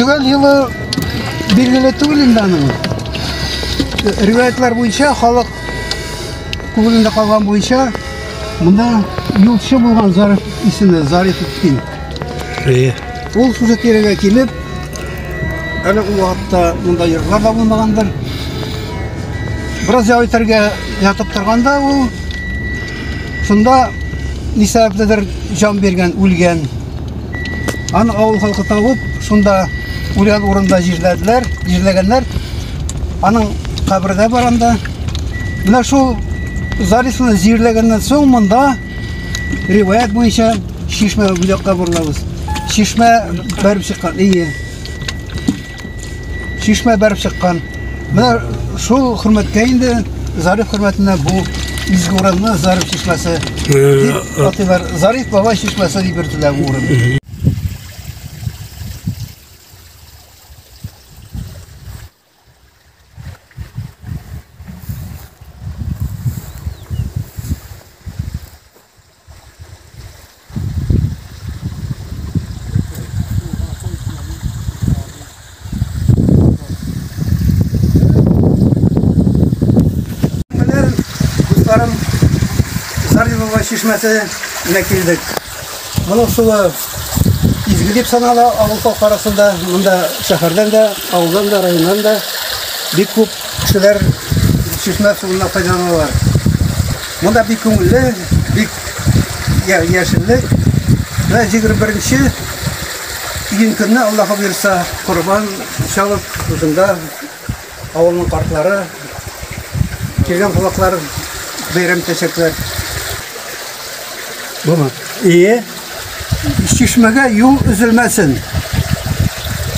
Төгәл елы билгеле түгел инде аның. Риваятлар буенча, халык күңелендә калган буенча, монда юлчы булган Зариф исемле Зарифетдин. Әйе. Ул шушы тирәгә килеп, әле ул вакытта монда йортлар да булмагандыр. Бераз ял итәргә ятып торганда ул шунда ни сәбәпледер җан биргән, үлгән. Аны авыл халкы табып, шунда үлгән урында җирләделәр, җирләгәннәр. Аның кабере дә бар анда. Менә шул Зарифны җирләгәннән соң монда риваять буенча чишмә бу якка борылабыз. Чишмә бәреп чыккан. Ие. Чишмә бәреп чыккан. Менә шул хөрмәткә инде Зариф хөрмәтенә бу изге урынны Зариф чишмәсе дип атыйлар. Зариф бабай чишмәсе дип йөртелә бу урын. Менә дусларым, Зарифова чишмәсенә килдек. Моның суы изге дип санала авыл халкы арасында. Монда шәһәрдән дә, авылдан да, районнан да бик күп кешеләр чишмә суыннан файдаланалар. Монда бик күңелле, бик яшеллек. Менә 21 июнь көнне Аллаһы боерса, корбан чалып, шушында авылның картлары, килгән кунаклар бәйрәм итәчәкләр. Бума. Ие. Чишмәгә юл өзелмәсен.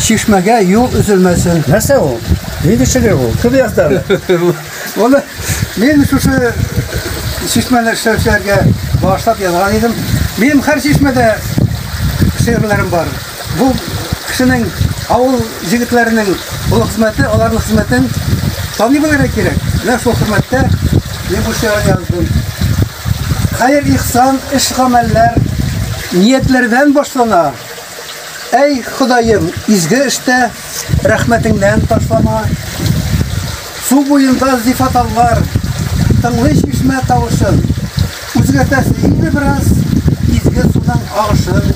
Чишмәгә юл өзелмәсен. Нәрсә ул? Нинди шигырь ул? Кем язды аны? Оны мин шушы чишмәне эшләүчеләргә багышлап язган идем. Минем һәр чишмәдә шигырьләрем бар. Бу кешенең, авыл җегетләренең олы хезмәте, аларның хезмәтен таный белергә кирәк. Менә шул хезмәттә мин бу шигырьне яздым. Хәер, ихсан, эш гамәлләр ниятләрдән башлана. Әй, Ходаем, изге эштә рәхмәтеңнән ташлама. Су буенда зифа таллар тыңлый чишмә тавышын. Үзгәртәсе инде бераз изге суның агышын.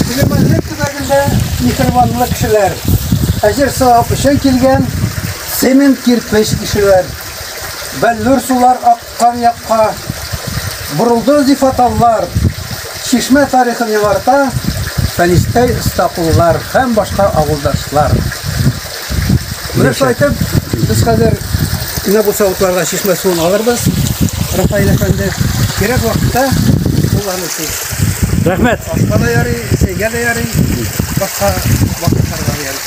Тегермәнлек төбәгендә миһербанлы кешеләр, әҗер савап өчен килгән цемент кирпеч ишеләр. Бәллүр сулар аккан якка борылды зифа таллар. Чишмә тарихын яңарта Фәнистәй оста куллар һәм башка авылдашлар. Менә шулай итеп, без хәзер менә бу савытларга чишмә суын алырбыз. Рафаэль әфәнде, кирәк вакытта кулланырсыз. Рәхмәт. Ашка да ярый, чәйгә дә ярый, башка вакытларда да ярый.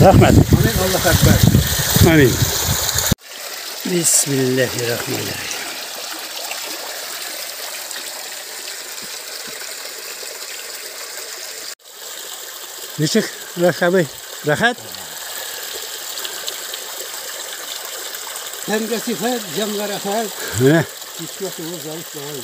Рәхмәт. Амин, Аллаһ әкбәр. Амин. Бисмиллаһир-рахманир-рахим. Ничек, Рәх абый? Рәхәт? Тәнгә сихәт, җанга рәхәт. Менә. Чишмә суы Зариф бабай.